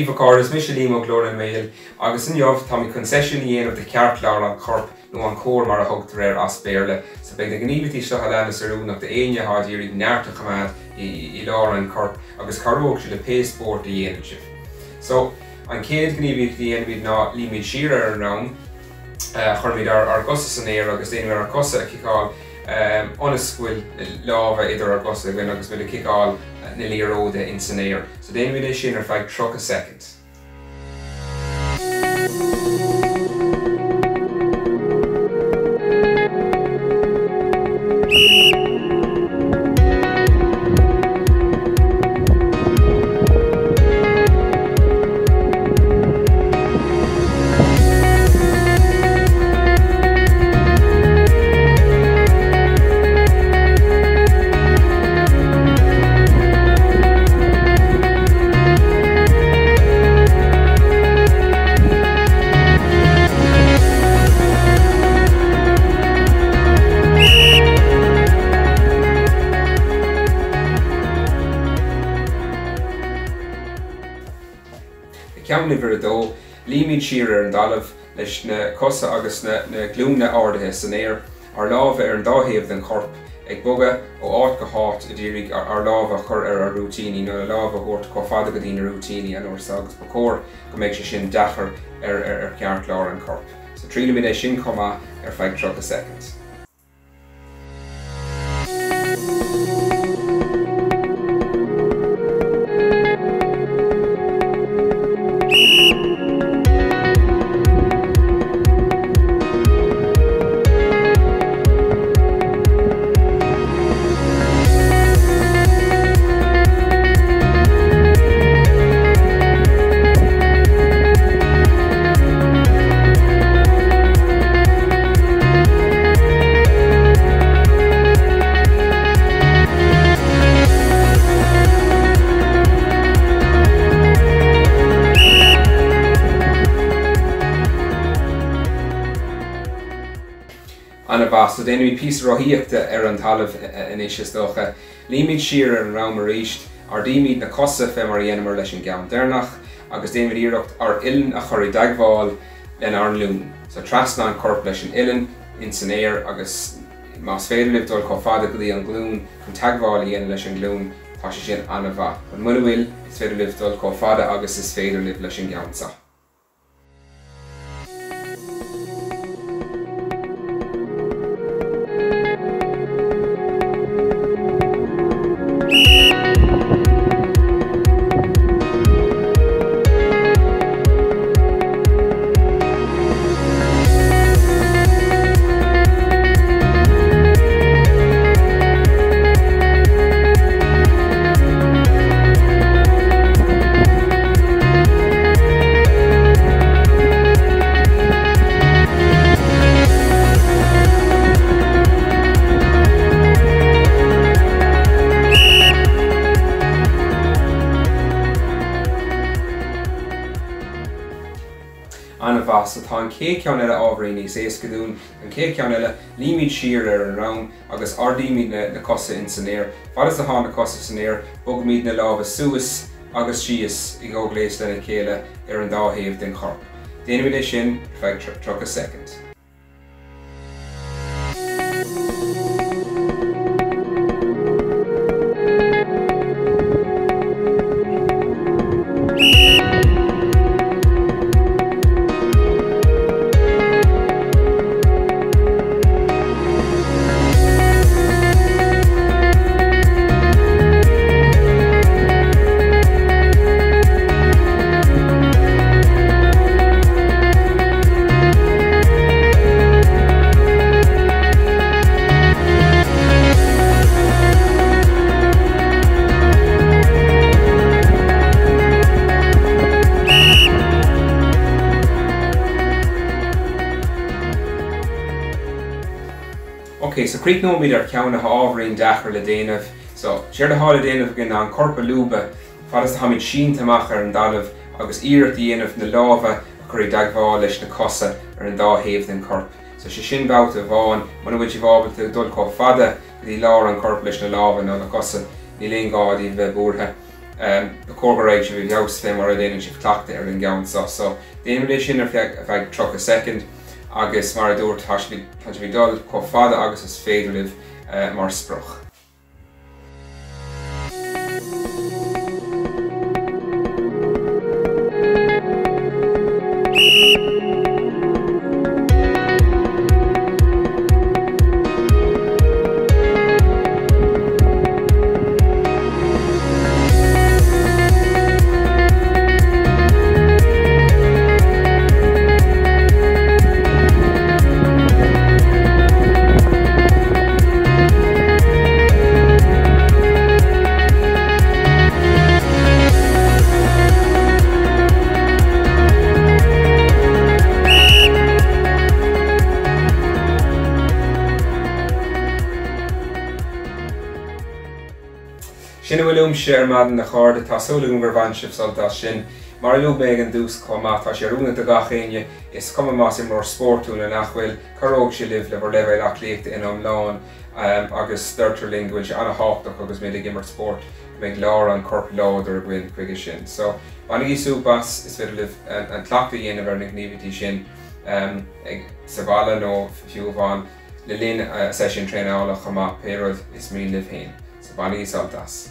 Dia daoibh a chairde, is mise Liam ó Glór na nGael agus inniu táimid chun seisiún a dhéanamh de cheartlár an choirp nó an core mar a thugtar air as Béarla. So beidh na gníomhaíochtaí seo a leanas oiriúnach d'éinne atá ag iarraidh neart a choimeád i lár an choirp agus cabhróidh sé le pé spórt a dhéanann sibh. So an chéad ghníomhaíocht a dhéanfaimid ná luímid siar ar an ndroim, cuirimid ár gcosa san aer agus déanaimid ár gcosa a chiceáil ionas go bhfuil lámha idir ár gcosa againn agus muid ag ciceáil na liathróide ins an aer. So déanaimid é sin ar feadh 30 soicind. Ceann uimhir a dó, luímid siar ar an dtalamh leis na cosa agus na glúine ardaithe san aer, ár lámha ar an dá thaobh den chorp, ag bogadh ó áit go háit ag iarraidh ár lámha a chur ar ár rúitíní nó na lámha a thabhairt chomh fada go dtí na rúitíní an uair seo agus ba chóir go mbeidh sé sin deacair ar cheartlár an choirp. So triailimid é sin chomh maith ar feadh 30 soicind. Ana-mhaith. So déanfaimid píosa rothaíochta ar an talamh anois is dócha. Luímid siar ar an ndroim arís, ardaímid na cosa fé mar a dheineamar leis an gceann deireanach agus déanaimid iarracht ár uillinn a chur i dteagmháil lenár nglúin. So trasna an corp leis an uillinn ins an aer agus más féidir libh dul chomh fada go dtí an ghlúin chun teagmháil a dhéanamh leis an ghlúin, tá sé sin ana-mhaith. But muna bhfuil, is féidir libh dul chomh fada agus is féidir libh leis an gceann seo. An-mhaith. So tá an chéad cheann eile ábhairín níos éasca dúinn. An chéad cheann eile, luímid siar ar an ndroim agus ardaímid na cosa ins an aer. Fad is atá na cosa san aer, bogaimid na lámha suas agus síos i gcomhghléas lena chéile ar an dá thaobh den chorp. Déanaimid é sin ar feadh 30 soicind. Ok, so críochnóimid ar cheann atá ábhairín deacair le déanamh. So, séard atá le déanamh againn ná an corp a lúbadh fad is atáimid sínte amach ar an dtalamh agus iarracht a dhéanamh na lámha a chur i dteagmháil leis na cosa ar an dá thaobh den chorp. So, sé sin babhta amháin, muna bhfuil sibh ábalta dul chomh fada go dtí lár an choirp leis na lámha nó na cosa, níl aon ghá daoibh a bheith buartha. Ba chóir go raghaidh sibh i bhfeabhas fé mar a déanann sibh cleachtadh ar an gceann seo. So, déanaimid é sin ar feadh 30 soicind agus mar a dúirt, tá sibh ag dul chomh fada agus is féidir libh mar sprioc. Sin a bhfuil uaimse ar maidin a chairde, tá súil agam gur bhain sibh sult as sin. Mar a luaigh mé ag an dtús chomh maith, tá sé oiriúnach do gach éinne, is cuma más imreoir spóirt tú nó nach bhfuil, cabhróidh sé libh le bhur leibhéal aclaíochta ina iomlán agus deirtear linn go bhfuil sé an-thábhachtach agus muid ag imirt spóirt go mbeidh lár an choirp láidir againn chuige sin. So, bainigí súp as, is féidir libh an cleachtadh a dhéanamh ar na gníomhaíochtaí sin sa bhaile nó fiú amháin le linn seisiún traenála chomh maith, pé rud is mian libh féin. So bainigí sult as.